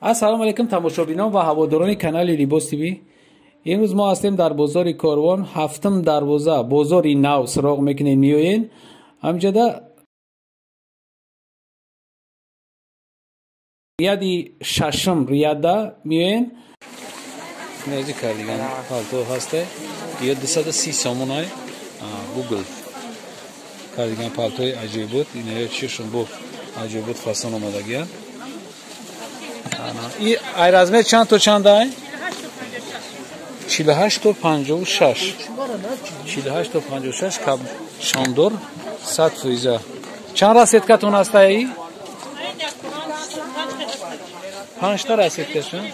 Ассалому алайкум тамошобинон ва ҳаводорони канали Либос ТВ. Имрӯз мо ҳастем дар бозори Корвон, ҳафтум дарвоза, бозори нав суроғ мекунем, меоен. Ҳамҷода рияди шашум рияда меоен. Нозӣ кардиган палто ҳасте. Ё 230 сомонай Google. Кардиган палтои аҷоибот, инаё чишон бо аҷоибот фасон омадагиян. И ай размер чанд то чанд ай? 48 то 56. 48 то 56 каб шондор 100%. Чанд расеткатон аст ай? 5 та расеткашон.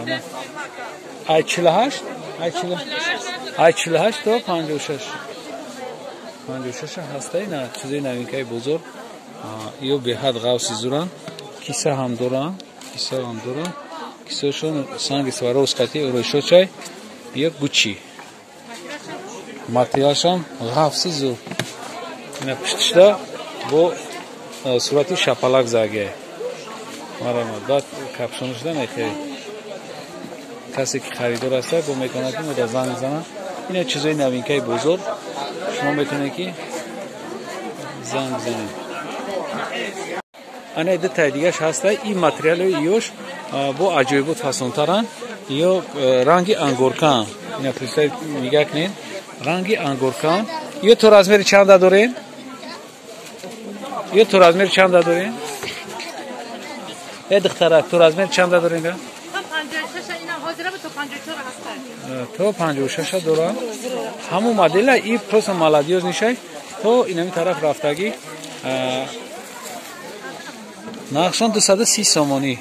На. Ай 48? Ай 40. Ай 48 то 56. 56 ҳастаи на чизои новинкаи бозор. Ё беҳад ғавси зуран, киса ҳам доран, киса ҳам доран. Кисашон санги Сваровскати ороишочай, ё Гуччи. Материалшам ғавси зур. Ина пуштишда бо сурати шапалак загия. Марамад баъд капшонашда мехеред. Касе ки харидор аста, бо метавонад ки мода занг занад. Ина чизои новинкаи бозор. Шумо метавонед ки занг занед. Ана ду таи дигаш ҳаста. Ин материали ёш бо аҷоибот фасонтаранд. Ё ранги ангоркан. Ина пристай нигаҳ кунед. Ранги ангоркан. Ё то размери чанда дорем? Ё то размери чанда дорем? Э духтарак, то размери чанда дорем? То 56 дорам. Ҳамун модела и просто молодёж нишай. То инами тараф рафтагӣ. Нархшон 230 сомонӣ.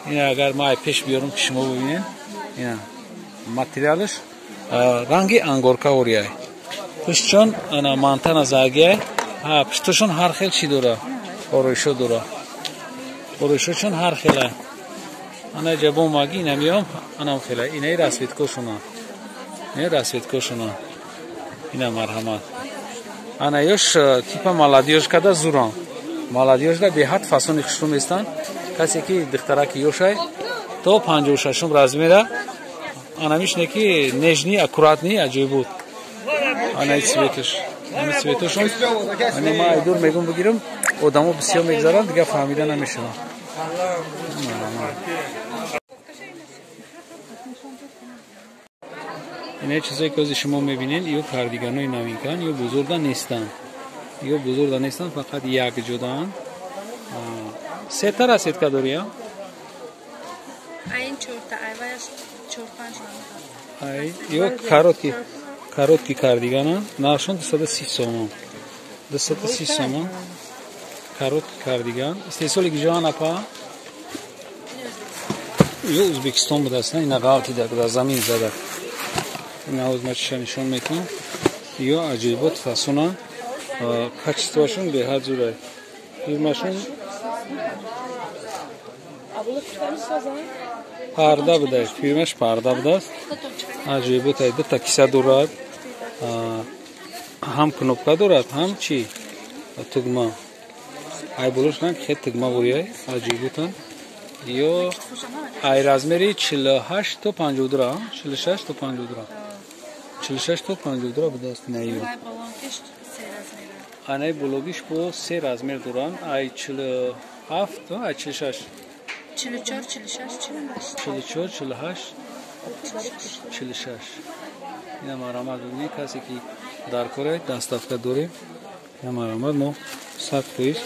Ина агар ма пеш биёрам ки шумо бибинед. Ина материалаш ранги ангорка орияй. Пуштшон ана мантана загияй. Ҳа, пушташон ҳар хел чӣ дора? Ороишо дора. Ороишошон ҳар хела. Ана ҷабон маги ина миём, анам хела. Инаи расветкошона. Ина расветкошона. Ина марҳамат. Ана ёш типа молодёж када зуран. Молодёжда беҳад фасони хушрӯ местанд. Касе ки духтараки ёшай то 56 размера. Ана мишне ки нежный, аккуратный, аҷоибот. Ана и цветаш. Ана цветашон. Ана ма айдур мегум бигирам, одамо бисёр мегзаранд, дигар фаҳмида намешаванд. Ина чизое ки ҳозир шумо мебинед, ё кардиганои новинкан, ё бузурга нестанд. Ё бузурга нестанд, фақат як ҷодаанд. Сета расетка дорӣ, а? Айн чорта, айваяш чор-панҷ намуд. Ай, ё короткий, короткий кардигана, нархшон 230 сомон. 230 сомон. Короткий кардиган. Истеҳсоли гиҷоан апа? Ё Ӯзбекистон будааст, ина ғалти дар замин зада. Ина ҳоз ма чиша нишон мекунам. Ё аҷоибот фасона, качествоашон беҳад зурай. Фирмашон парда будай, фирмаш парда будааст. Аҷоибот ай дута киса дорад, ҳам кнопка дорад, ҳам чи тугма. Ай болош ранг хе тугма буряй, аҷоиботан. Ё ай размери 48 то 52, 46 то 52. 46 то 52 будааст наё. Анаи бологиш бо се размер доранд. Ай 47, ай 46. 44, 46, 48. 44, 48, 46. Ина марамат бибинед, касе ки дар кор доставка дорем. Ина марамат мо 100%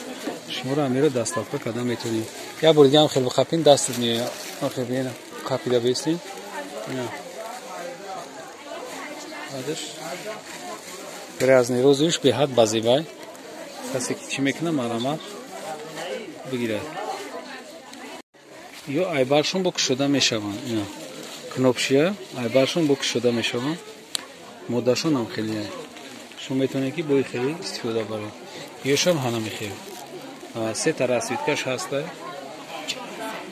шуморо амира доставка карда метавонем. Як бор дига ҳам хел бихапин, дастат меояд. Охир бина қапида бестин. Ина. Баъдаш грязный розовиш беҳад базебай. Касе ки чӣ мекунад, марамат бигирад. Ё айбаршон бо кушода мешаванд. Ина кнопшия айбаршон бо кушода мешаванд. Моддашон ҳам хеле. Шумо метавонед ки бои хеле истифода баред. Ёшам ҳана мехел. Се та расветкаш ҳаста.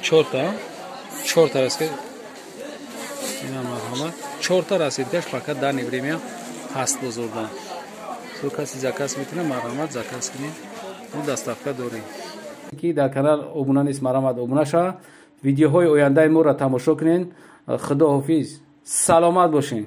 Чорта, чорта расветка. Ина марҳамат. Чорта расветкаш фақат дар время ҳаст бозорда. То каси заказ мекунад, марҳамат, заказ кунед, мо доставка дорем. Ки дар канал обуна нест, марҳамат, обуна шава, видеоҳои ояндаи моро тамошо кунед. Худо ҳофиз, саломат бошед.